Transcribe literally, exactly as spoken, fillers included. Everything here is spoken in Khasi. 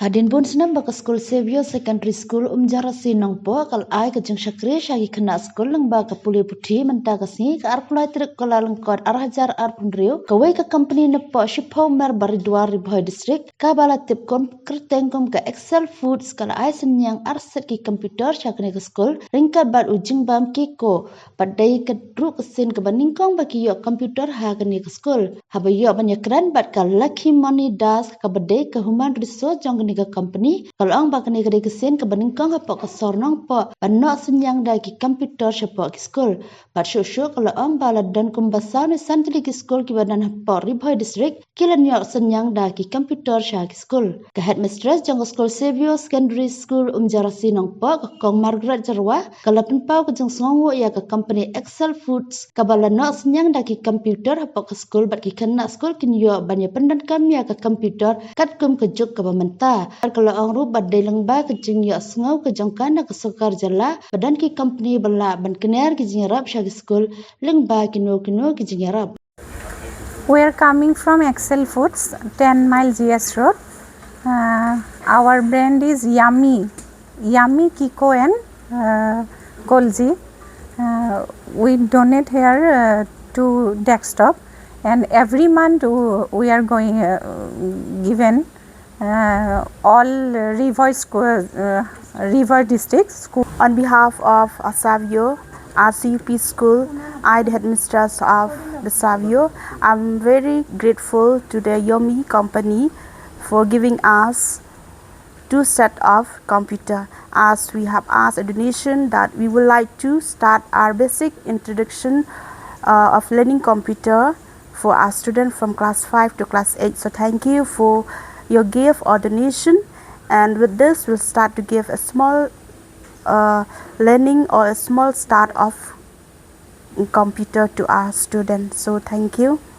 Hadien bun snem ba ka skul Savio Secondary School Umjarasi Nongpoh ka la ai ka jingshakri sha ki khynnah skul lyngba ka pule puthi, mynta ka sngi ka arphew lai tarik Kyllalyngkot ar hajar arphew hynriew, kawei ka company napoh Shiphaw Mer Baridwar, Ri Bhoi District, kaba la tip kum kyrteng kum ka Excel Foods, ka la ai synñiang ar set ki computer sha kane ka skul ryngkat bad u jingbam Kiko, bad dei ka ruh ka sien kaba nyngkong ba ki ïoh computer ha kane ka skul. Haba ïoh ban ïakren bad ka Lucky Money Das, kaba dei ka human resource jong kane ka company, ka la ong ba kane ka dei ka sien kaba nyngkong hapoh ka sor Nongpoh ban noh synñiang da ki computer shapoh ki skul. Bad shuh shuh ka la ong ba la don kumba saw ne san tylli ki skul kiba don hapoh Ri Bhoi District ki la ïoh synñiang da ki computer sha ki skul. Ka headmistress jong ka skul Savio Secondary School Umjarasi Nongpoh, ka Kong Margaret Jyrwa, ka la pynpaw ka jingsngewnguh ïa ka company Excel Foods, kaba la noh synñiang da ki computer hapoh ka skul, bad ki khynnah skul kin ïoh ban ïa pyndonkam ïa ka computer katkum ka juk kaba mynta. Bad ka la ong ruh ba dei lyngba ka jingïohsngew ka jong ka na ka sorkar jylla, ba don ki company ba lah ban kner ki jingïarap sha ki skul lyngba kino kino ki jingïarap. We are coming from Excel Foods, ten mile G S Road. Uh, our brand is Yummy, Yummy Kiko and uh, Kolji. Uh, we donate here uh, to desktop, and every month w- we are going uh, given uh, all Ri Bhoi school, uh, Ri Bhoi district school. On behalf of uh, Savio R C U P school, I, the headmistress of the Savio, I'm very grateful to the Yummy company for giving us two set of computer, as we have asked a donation that we would like to start our basic introduction uh, of learning computer for our student from class five to class eight. So thank you for your gift or donation, and with this we'll start to give a small uh, learning or a small start of computer to our students. So thank you.